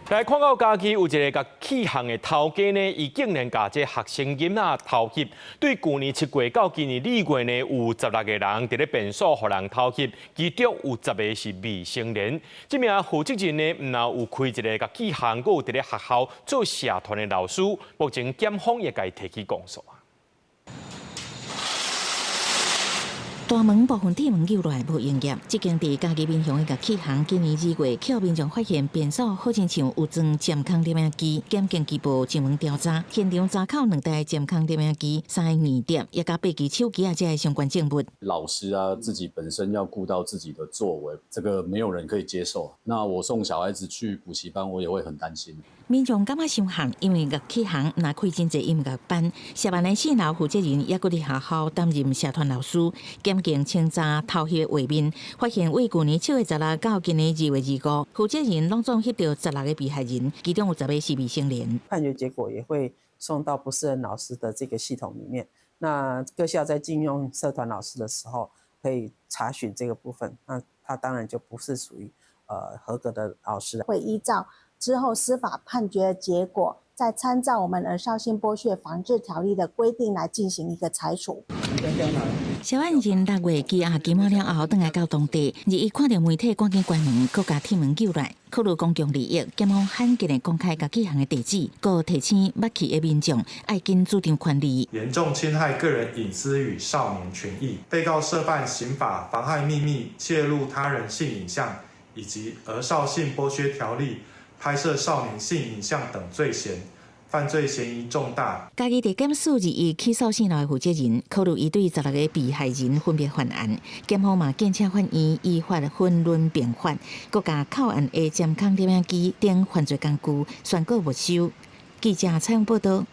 來看到嘉義有一个樂器行的頭家呢，伊竟然共這學生囡仔偷翕。對舊年7月到今年2月呢，有16个人佇咧便所予人偷翕，其中有10个是未成年。這名負責人呢，毋但有開一个樂器行，閣有佇咧學校做社團的老師。目前檢方也共伊提起公訴。大門部分鐵門扭落來無營業，這間佇嘉義民雄的樂器行，今年2月，予民眾發現便所好親像有裝監控攝影機，檢警拘捕上門調查，現場查扣兩台監控攝影機、三个硬碟，也佮八支手機仔這相關證物。老師啊，自己本身要顧到自己的作為，這個沒有人可以接受。那我送小孩子去補習班，我也會很擔心。民眾感覺傷寒，因為樂器行若開真濟音樂班，涉案的四樓負責人猶閣佇學校擔任社團老師。檢警清查偷翕畫面，發現為舊年7月16到今年2月25，負責人攏總翕著16個被害人，其中有10個是未成年。判決結果也會送到不適任老師的這個系統裡面。那各校在進用社團老師的時候，可以查詢這個部分。那他當然就不是屬於合格的老師。會依照之後司法判決的結果，再參照我們兒少性剝削防治條例的規定來進行一個裁處。涉案人6月寄押期滿了後，轉來到當地，而伊看著媒體趕緊關門，閣共鐵門扭來，考慮公共利益，檢方罕見的公開樂器行的地址，閣提醒捌去的民眾愛緊主張權利。嚴重侵害個人隱私與少年權益，被告涉犯刑法妨害秘密、竊錄他人性影像以及兒少性剝削條例拍攝少年性影像等罪嫌。犯罪嫌疑重大。嘉義地檢署21起訴四樓的負責人，考慮伊對16個被害人分別犯案，檢方嘛建請法院依法分論併罰，閣共扣案的監控攝影機等犯罪工具宣告沒收。記者採訪報道。